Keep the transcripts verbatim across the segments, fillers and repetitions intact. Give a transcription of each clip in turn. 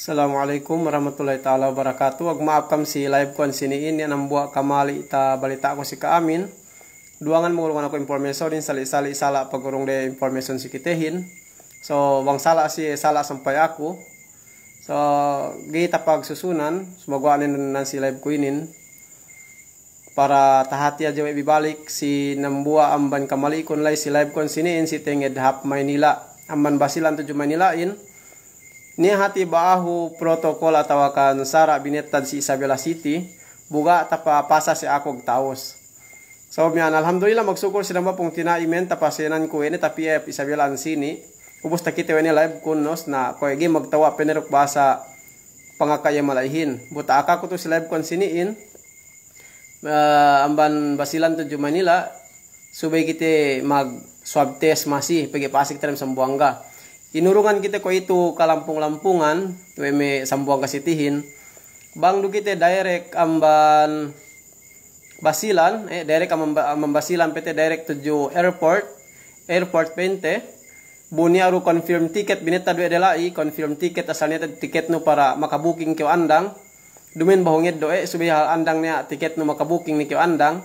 Assalamu alaikum warahmatullahi ta'ala wabarakatuh. Magma'ap kam si live kuwan sini'in, niya' dambuwa' kamali' tabalita' ku si ka'amin. Duwangan magurungan aku information in, sali'-sali' sala' pagurung de information si kitehin. So, bang sala' si, sala' sampay aku. So, ga'i tapagsusunan, sumaguwa' nen nan si live ku inin. Para tahati hadja we' bi balik si dambuwa' amban kamali' kun la'i si live kun sini'in si tenged hap Maynila. Amban Basilan tudju Maynila'in. Niya' hati ba'ahu protokol atawa kan sara' binettad si Isabela City, bu ga' tapapasa si aku magtawus. So, miya'an alhamdulillah magsukul si dambuwa' pungtina'i men tapasenan ku we' ne tapi e Isabela ansini'. Ubus takite we' ne live kun nos na kuwe' ga'i magtawa' pe ne duk bahasa pangaka iye mala'ihin. Bu ta'aka ku tu si live kun sini'in. Eh, amban Basilan tudju Maynila, subey kite mag-swab test masi, pegge' pa'asek kite dem Sambuwangga. Inurungan kite kuwe'itu kalampung-lampungan, we' me' Sambuwangga Cityhin. Bang du kite direct amban Basilan, eh, direct amban Ba-, amban Basilan pete direct tudju airport, airport pente, bu niya' du confirm ticket, binettad we' de la'i, confirm ticket, asal niya' tiketnu para makabuking kew andang. Dumen bahu ngeddo' e, subey hal andang niya' tiketnu makabuking ne kew andang.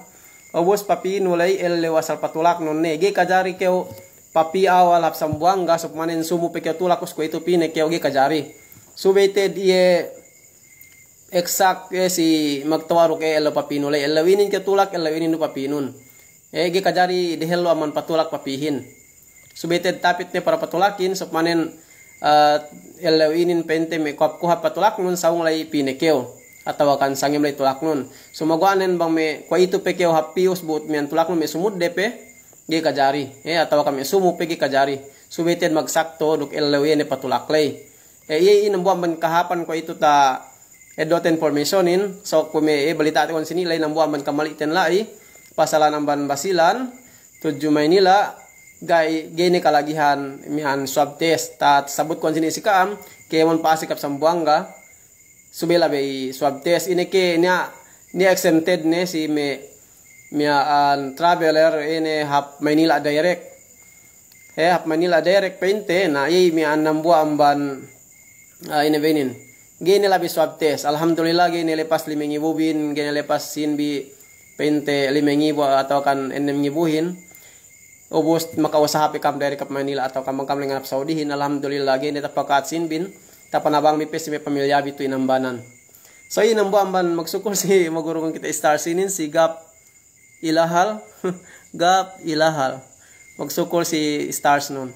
Ubus papīnu la'i ellew asal patulaknun ne. Ga'i kajari kew papī awal hap Sambuwangga, suk manen sumu pe kew tulak, us kuwe'itu pī ne kew, ga'i kajari. Subey te'ed iye exact, eh, si magtawa' duk, eh, ellew papīnu la'i, ellew inin kew tulak, ellew inin du papīnun. Eh, ga'i kajari dehellu amban patulak papīhin. Subey te'ed tapit ne para patulakin, suk manen, eh, ellew inin pente me' kohap-kohap patulaknun, sawung la'i pī ne kew. Atawa kan sangem la'i tulaknun. Sumaguwa' nen bang me' kuwe'itu pe kew hap pī, us bu miya'an tulaknun me' sumudde pe, ga'i kajari. Eh, atawa kan me' sumu pe ga'i kajari. Subey te'ed magsakto duk ellew iye ne patulak la'i. Eh, iye inin dambuwa' amban kahapan kuwe'itu ta eddo'te informationin, so kuwe' me', eh, balita'te kuwan sini la'i dambuwa' amban kamali'ten la'i, pasalan amban Basilan tudju Maynila, ga'i, ga'i ne kalagihan miya'an swab test, ta sabut kuwan sini si ka'am, kēmon pa'asek hap Sambuwangga, subey labey swab test, ine ke niya', niya' exempted ne si me', miya'an traveler ine hap Maynila direct. He, hap Maynila direct pa'inte, na, iye miya'an dambuwa' amban, ah, ine be inin. Ga'i ne labey swab test. Alhamdulillah, ga'i ne lepas lime ngibubin, ga'i ne lepas sīnbi pa'inte lime ngibu atawa kan ennem ngibuhin. Ubus makausaha pe kam direct hap Maynila atawa kan bang kam lengngan hap Saudihin, alhamdulillah, ga'i ne tapaka'at sīnbin, tapanabangbi pe si me' pamilyabi tu inambanan. So, iye dambuwa' amban magsukul si magurungan kite star sinin, si Gap Ilahal, Gap Ilahal. Magsukul si stars nun.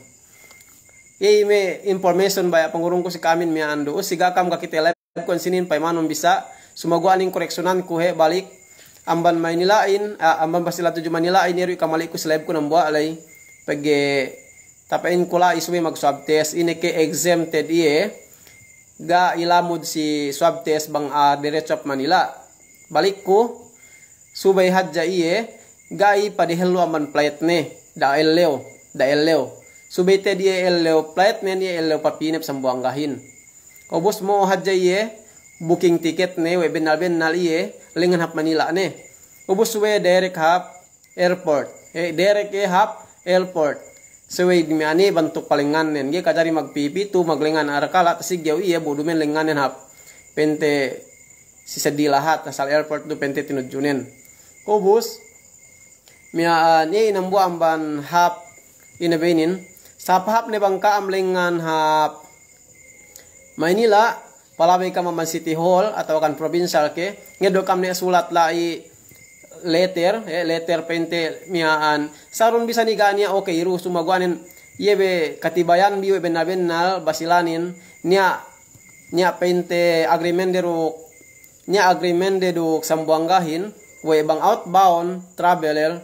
Iye me' information baya' pangurungku si ka'amin miya'an du. Si ga' kam ga' kite live kuwan sinin payamanun bisa. Sumaguwa' inin koreksunanku he balik. Amban Maynila'in, ah, amban Basilan tudju Maynila'in, iye du kamali'ku si liveku dambuwa' la'i. Pegge' tapa'inku la'i subey mag-swab test. Ine ke exempted iye. Ga' ilamud si swab test bang, ah, diretso hap Maynila. Balikku, subey hadja iye, ga'i padehellu amban flightne, da'a ellew, da'a ellew. Subey te'ed iye ellew flightnen, iye ellew papīne hap Sambuwanggahin. Ubus mo'o hadja iye, booking ticketne, we' bennal-bennal iye, lengngan hap Maynila ne. Ubus subey direct hap airport. Eh, direct iye hap airport. Subey miya'an iye bantuk palengngannen. Ga'i kajari magpipitu, maglengngan arakala', tasiggew iye, bu duma'in lengngannen hap pente si seddi lahat, asal airport du pente tinudjunen. Ubus, miya'an, iye dambuwa' amban hap, ine be inin, sahāp-hāp ne bang ka'am lengngan hap Maynila, palabey kam amban City Hall, atawa kan provincial ke, ngeddo' kam ne sulat la'i letter, eh, letter pente miya'an. Sarun bisan iye ga' niya' okay du, sumaguwa' nen, iye be katibayanbi we' bennal-bennal, Basilanin, niya', niya' pente agreement de duk, niya' agreement de duk Sambuwanggahin, we' bang outbound traveler,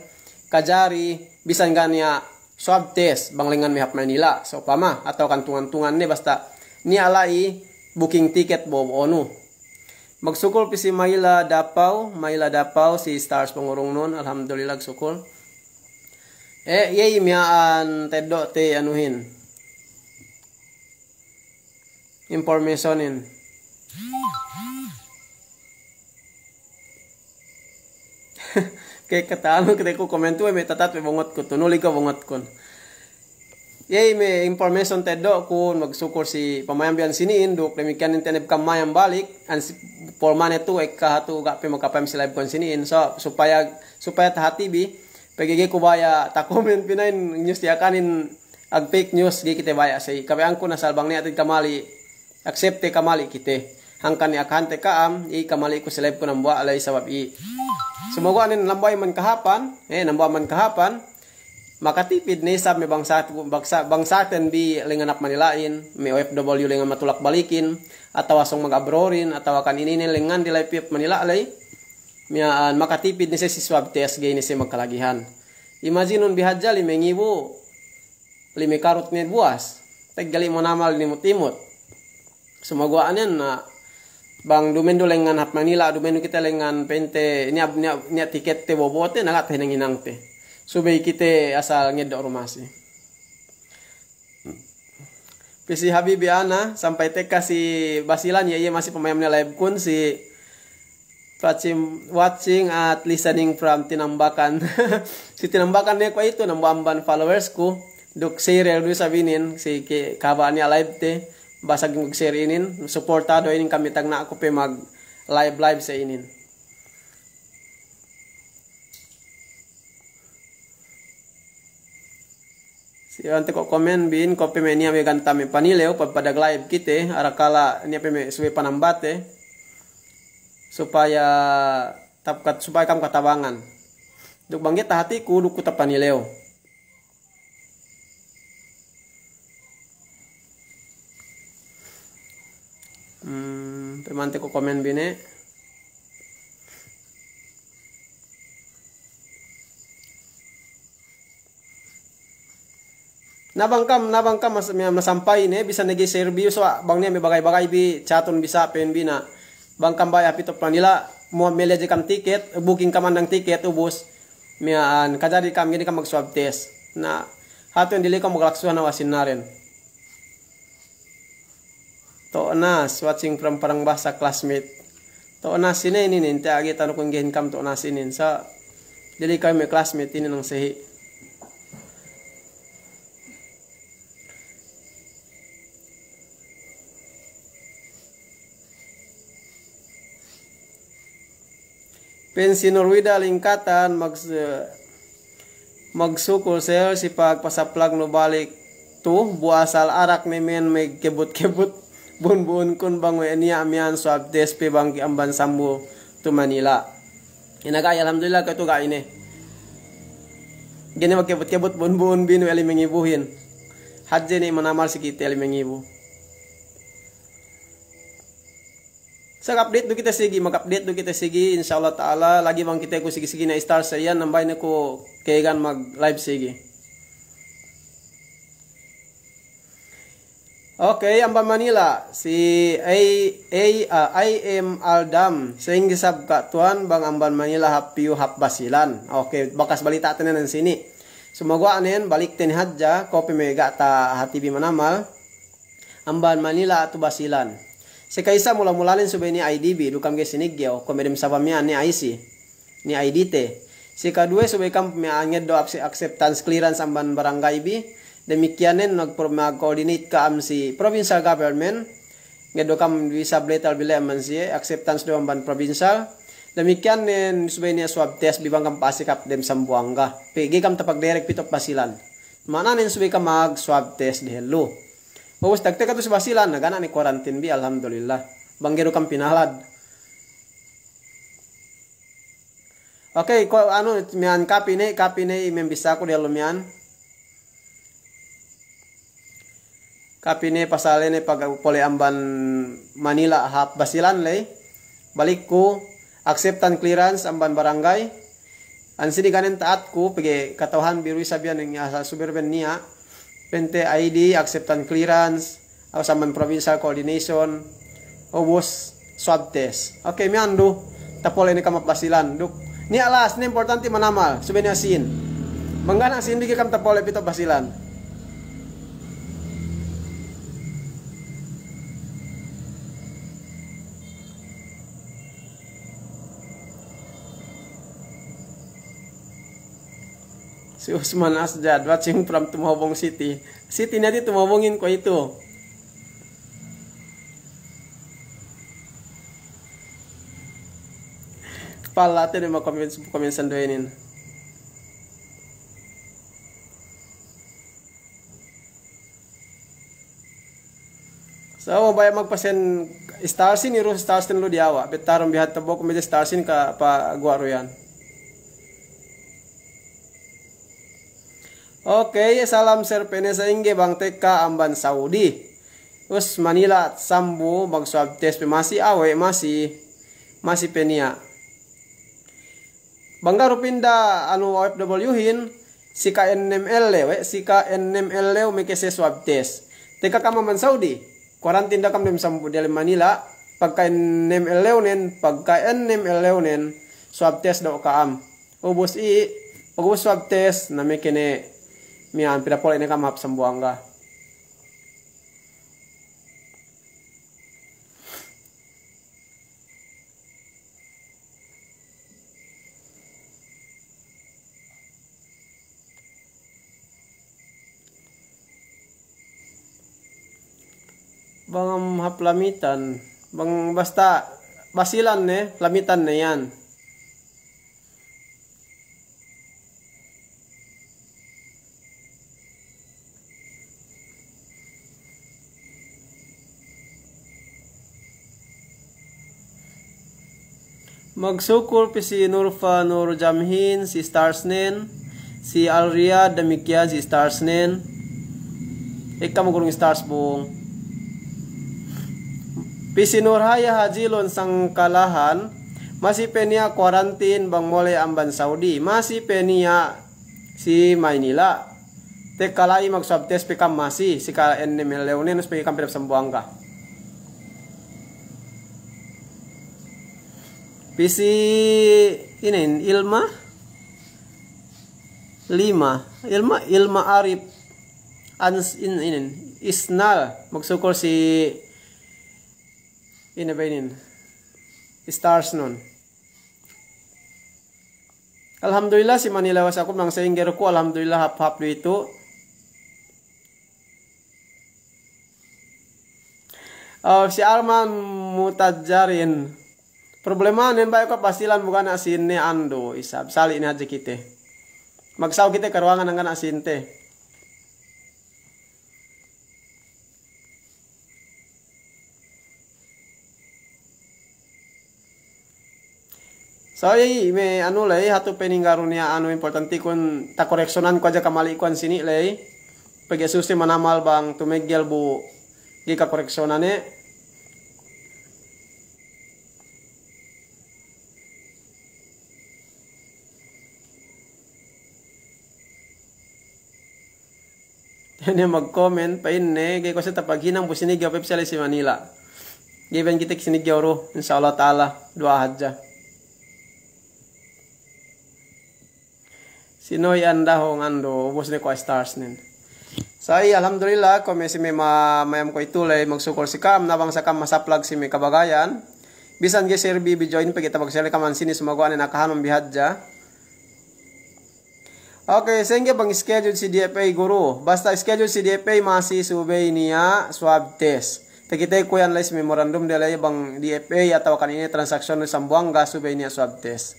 kajari, bisan ga' niya' swab test, bang lengngan me' hap Maynila, sa'upama, atawa kan tungan-tungan ne, basta niya' la'i booking ticket bo'o-bo'onu. Magsukul pī si Maila Dapaw, Maila Dapaw, si stars pangurungnun, alhamdulillah, sukul. Eh, iye miya'an teddo'te anuhin. Informationin. Ke kata'anu kite ku komentu, we' me' tatat we' bongotku tu, nuli ko' bongotkun. Iye me' information teddo'kun, magsukul si pamayam bi ensini'in, duk damikkiyan inin teneb kam mayam balik, an si polmane tu ekka hatu ga' pe makapayam si live kun ensini'in. So, supaya, supaya tahati bi, pegge' ga'i ku baya' takomen pina'in news Yakanin ag fake news, ga'i kite baya' sa'i. Kabaya'anku na asal bang niya' te'ed kamali', accept te kamali' kite. Hangkan i' akahante ka'am, i' kamali' ku si live ku dambuwa' ley sabab i'. Sumaguwa' nen dambuwa' man kahāpan, eh, dambuwa' man kahāpan, makatipid ne isab me' bangsa, bangsa, bangsaten bi lengan hap Manila'in, me' O F W lengan matulak balikin, atawa sōng mag-abroadin, atawa kan inin lengan di ley pī hap Manila' ley. Miya'an makatipid ne siye si swab test ga'i ne siye magkalagihan. Imagine-un bi hadja lime ngibu, lime karut ne buwas. Teggali' manamal inimut-imut. Sumaguwa' nen na bang duma'in du lengan hap Manila', duma'in du kite lengan pa'inte, niya', niya', niya' tiket te bobo'ote, na ga' te hinang-hinangte. Subey kite asal ngeddo' rumasi. Pī si habibi ana, sampay tekka si Basilan, iye, iye masi pamayam ne live kun si Watching, watching at listening from Tinambakan. Si Tinambakan ne kuwe'itu, dambuwa' amban followers ku. Duk share du isab inin, si ke-, kahaba' niya' live te, basag mag-share inin, suportado inin kami tagna' ku pe mag-live-live sa inin. Si ante ko' komen bin, ko' pe me' niya' me' ganta' me' panilew, pag padag live kite, arakala' niya' pe me' subey panambate, supaya tap-, kat-, supaya kam katabangan. Duk bang ga'i tahatiku, duk ku tapanilew. Hmm, pe mante ko' komen bine. Na bang kam, na bang kam mas-, me', masampay ne, bisa ne ga'i share bi, so, bang niya' me' bagay-bagay bi, chat-un bisa, pe'in bi na. Bang kam baya' pī hap Manila', mu-, meli hadja kam tiket, booking kam andang tiket, ubus. Miya'an, kajari kam, ga'i ne kam mag-swab test. Na, hatu inin dili kam maglaksuhan awa sinaren. To'nas, watching from Parang Basa, classmate. To'nas inin, inin, inin, te agi tanu kun ga'i kam To'nas inin. Sa', dili kam me' classmate inin nang sehi. Pa'in si Norwida Lingkatan, mag-, magsukul sir si pagpasaplag nu balik tu, bu asal arak ne men magkebut-kebut bunbu'un kun bang we' niya' miya'an swab test pe bang amban Sambu tu Manila. Ina ga'i, alhamdulillah, kuwe'itu ga'i ne. Ga'i ne magkebut-kebut bunbu'un bi nu we' lime ngibuhin. Hadje ne manamal si kite lime ngibu. Sa' update du kite sigi, mag-update du kite sigi, insya Allah ta'ala, lagi' bang kite ku sigi-sigi ne istar sa iyan, nambay ne ku kēgan mag-live sigi. Oke, amban Manila, si A, A, ah, I M Aldam, sa'ingge sab ka' tuwan bang amban Manila hap piyu hap Basilan. Oke, bakas balita' te ne nan sini. Sumaguwa' nen, balik te ne hadja, ko' pe me' ga' tahati bi manamal. Amban Manila tu Basilan. Si ka'isa mula-mulanen subey niya' I D bi, duk kam ga'i siniggew, kuwe' me' dem saba miya'an niya' I C, niya' I D te. Si kaduwe subey kam me' ngeddo' acce-, acceptance clearance amban barangay bi, damikkiyanen mag-pro-, mag-coordinate ka'am si provincial government, ngeddo' kam visa letter bi le' amban siye, acceptance du amban provincial. Damikkiyanen subey niya' swab test bi bang kam pa'asek hap dem Sambuwangga. Pe ga'i kam tapag-direct pī tu Basilan. Ma'ananen subey kam mag-swab test dehellu. Ubus tagtekka tu si Basilan, na ga' ne quarantine bi, alhamdulillah. Bang ga'i du kam pinalad. Oke, ko' anu, miya'an kapi ne, kapi ne, i' me' bissāku dehellu miya'an. Kapi ne pasal ine pag pole' amban Manila hap Basilan ley. Balikku, acceptance clearance amban barangay. Ansini ganen ta'atku, pegge' kata'uhan bi du isab iyan ning asal subey ben niya'. Pa'inte I D, acceptance clearance, aw saman provincial coordination, ubus swab test. Oke, miya'an du, tapole' ne kam hap Basilan. Duk, niya' las, ne importante manamal, subey niya' sīn. Bang ga' niya' sīn, ga'i kam tapole' pī tu Basilan. Si Usman Asjad, watching from Tumahobong City. Si tiniyati tumabungin ko' itu. Pala te ne ma comment, comment sanduenin. So, baya' magpasen Starsin, iru Starsin lu diyawa'. Betarun bihat tebok meja Starsin ka pa guwa' ruyan. Okey, salam sir pene sa'ingge bang tekka amban Saudi. Us Manila sambu bang swab test pe masi awe' masi, masi pe niya'. Bang garu pinda anu O F W hin, sika ennem ellew, eh, sika ennem ellew mekese swab test. Tekka kam amban Saudi, kuwarantin da kam dem sambu diyalem Manila, pagka ennem ellewnen, pagka ennem ellewnen, swab test do' ka'am. Ubus i', pag ubus swab test, na meke ne miya'an pinapole' ne kam hap Sambuwangga. Bang am hap Lamitan, bang basta Basilan ne, Lamitan ne iyan. Magsukul pī si Nurfa Nur Jamhin, si Starsnen, si Al Riyad, damikkiyan si Starsnen. Ekka magurung Stars bung. Pī si Nurhaya Hajilun Sangkalahan, masi pe niya' kuwarantin bang mole' amban Saudi, masi pe niya' si Manila. Tekka la'i magswab test pe kam masi, sika ennem ellewnen, us pe kam pe dap Sambuwangga. Pī si inin, Ilma? Lima. Ilma, Ilma Arif. Ans-, in-, inin, Isnal. Magsukul si, ine be inin, Starsnun. Alhamdulillah, si Manila we' saku bang sa'ingge du ku, alhamdulillah, hap-hap du itu. Oh, si Arman Mutajjarin. Problemanen baya' ko' Basilan bu ga' niya' sīnne andu', isab sali' ne hadja kite. Magsaw kite karuwangan hangkan niya' sīnte. So, iye me' anu ley, hatu pe inin garu niya' anu importanti kun takoreksyonan ku hadja kamali' kuwan sini ley. Pegge' suse manamal bang tumeggel bu ga'i kakoreksyonan e. Niya' magkomen, pa'inne, ga'i ko' siye tapaghinang bu siniggew pe sali' si Manila. Ga'i ben kite siniggew du, insya Allah ta'ala, duwa'a hadja. Si Noy Andahong andu', ubus ne ko' Starsnen. Sa' iye, alhamdulillah, ko' me' si me' ma-, mayam ko' itu ley magsukul si ka'am, na bang sa ka'am masaplag si me' kabagayan. Bisan ga'i share bi video inin pegge' tabag share ka'am ensini' sumaguwa' ne nakahanun bi hadja. Oke, sa'ingge bang schedule si D F A guru. Basta schedule si D F A masi subey niya' swab test. Takite ku iyan ley si memorandum de ley bang D F A atawa kan ine transaction Sambuwangga subey niya' swab test.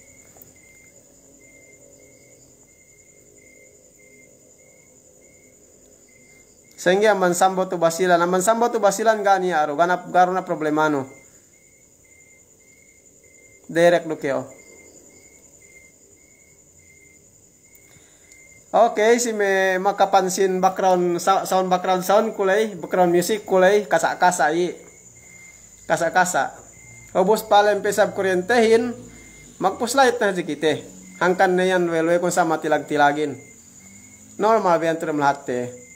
Sa'ingge amban Sambo tu Basilan, amban Sambo tu Basilan ga' niya' aru, ga' na, ga' aru na problemanu. Direct du kew. Oke, si me' makapansin background sa-, sound, background sound ku ley, background music ku ley, kasa'-kasa' i'. Kasa'-kasa'. Ubus palem pe isab kuryentehin, magpuslait ne hadja kite. Hangkan ne iyan luwe-luwe kun sa' matilag-tilagin. Normal be iyan tu'u dem lahatte.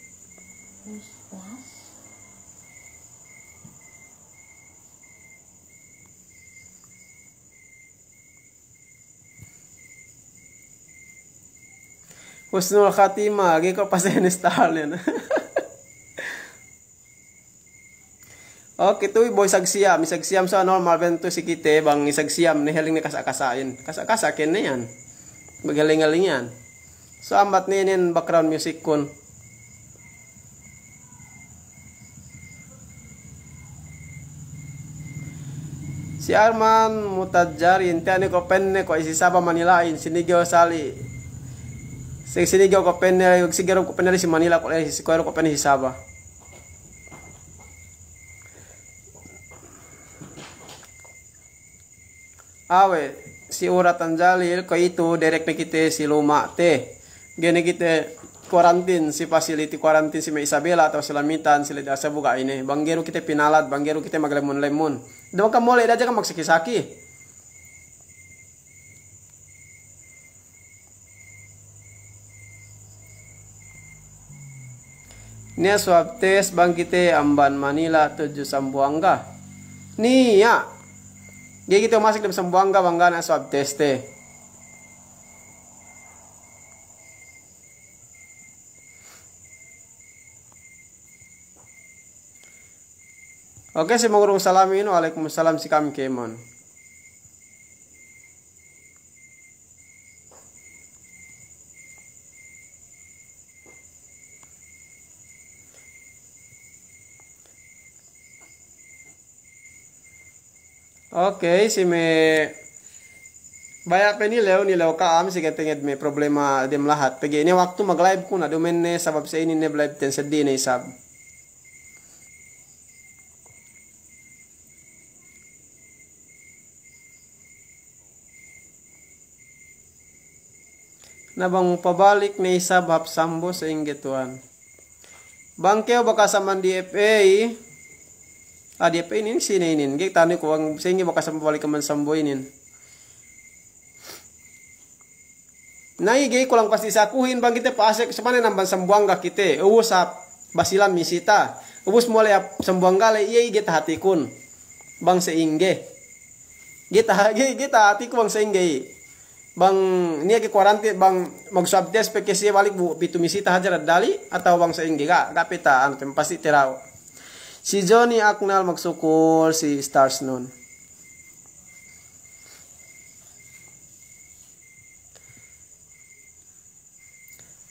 Husnul khatimah, ga'i ko' pasen Starlink. Oke, tu'u boy isab siyam, isab siyam so normal ben tu'u si kite bang isab siyam ne heling ne kasa'-kasa'in. Kasa'-kasa' kene iyan. Bang heling-heling iyan. So ambat ne inin background music kun. Si Arman Mutajari, inte ane ko' penne ko' isi Sabah Manila'in, sinigew sali'. Si, sinigew ko' penne, sinigew ko' penne si Manila, ko' le, si, ko' ko' penne si Sabah. Awe', si Uratan Jalil, ko' itu, direct ne kite si luma' te. Ga'i ne kite kuwarantin, si facility kuwarantin si me' Isabela atawa si Lamitan, si le dasa buga' ine. Bang ga'i du kite pinalad, bang ga'i du kite maglemmun-lemmun. Duma'in kam mole' daja kam magsaki-saki. Niya' swab test bang kite amban Manila tudju Sambuwangga. Niya'. Ga'i kite masuk dem Sambuwangga bang ga' niya' swab test te. Oke, si mangurung salamin, wa'alaikumussalam si kami kēmon. Oke, si me' baya' pe nilew, nilew ka'am si katenged me' problema dem lahat. Pegge' ine waktu mag-live ku na duma'in ne sabab sa inin ne live ten seddili ne isab. Na bang pabalik ne isab hap Sambo sa'ingge tuwan. Bang kew bakas amban D F A, ah, D F A inin, sine inin. Ga'i tanu ku bang sa'ingge bakas amban pabalik amban Sambo inin. Na iye ga'i kulang pasti sakuhin bang kite pasek, sabab ne amban Sambuwangga kite. Ubus hap Basilan misita. Ubus mole' hap Sambuwangga le, iye ga'i tahatikun. Bang sa'ingge. Ga'i ta-, ga'i, ga'i tahatiku bang sa'ingge i. Bang niya' ke kuwarantin, bang mag-swab test pe ke siye balik bu, pitu misita hadja dali, atawa bang sa'ingge, ga', ga' pe ta-, anu, tem-, pasti tera'u. Si Johnny Aknal magsukul, si Stars nun.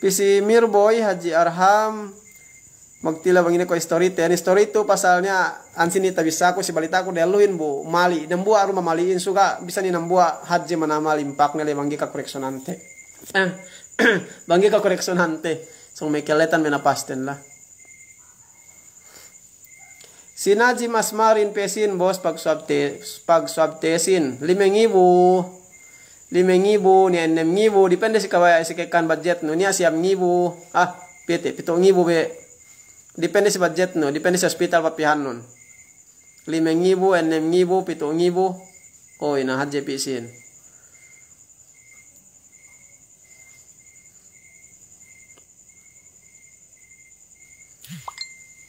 Pī si Mirboy, Haji Arham, magtila bang ine ko' istori te. Ine istori tu pasal niya' ensini' tabissāku si balitaku dehelluhin bu mali'. Dambuwa' du mamali'in suga' bisan ne dambuwa' hadje manamal impakne le bang ga'i kakoreksonante. Eh, bang ga'i kakoreksonante. Sōng me' kelletan me' napasten la. Si Najim Asmarin pesin, bos, pag-swab te-, pag-swab testin. Lime ngibu. Lime ngibu, niya' ennem ngibu. Depende si kabaya' si ka'ekkahan budgetnu. Niya' siyam ngibu. Ah, pite, pitu' ngibu be. Depende si budgetnu. Depende si hospital papihannun. Lime ngibu, ennem ngibu, pitu' ngibu. Oy, na hadje pī sīn.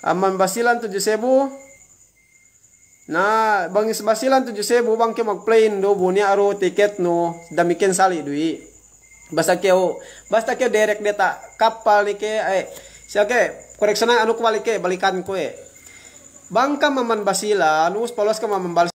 Amban Basilan tudju Sebu. Na, bang Basilan tudju Sebu, bang kew mag-plane du, bu niya' du tiketnu, damikkiyan sali' du i. Basta kew, basta kew direct diyata' kappal ne ke, eh, siye ke, koreksonan anu ku balik ke, balikan ku e. Bang kam amban Basilan, ubus paluwas kam amban Basilan.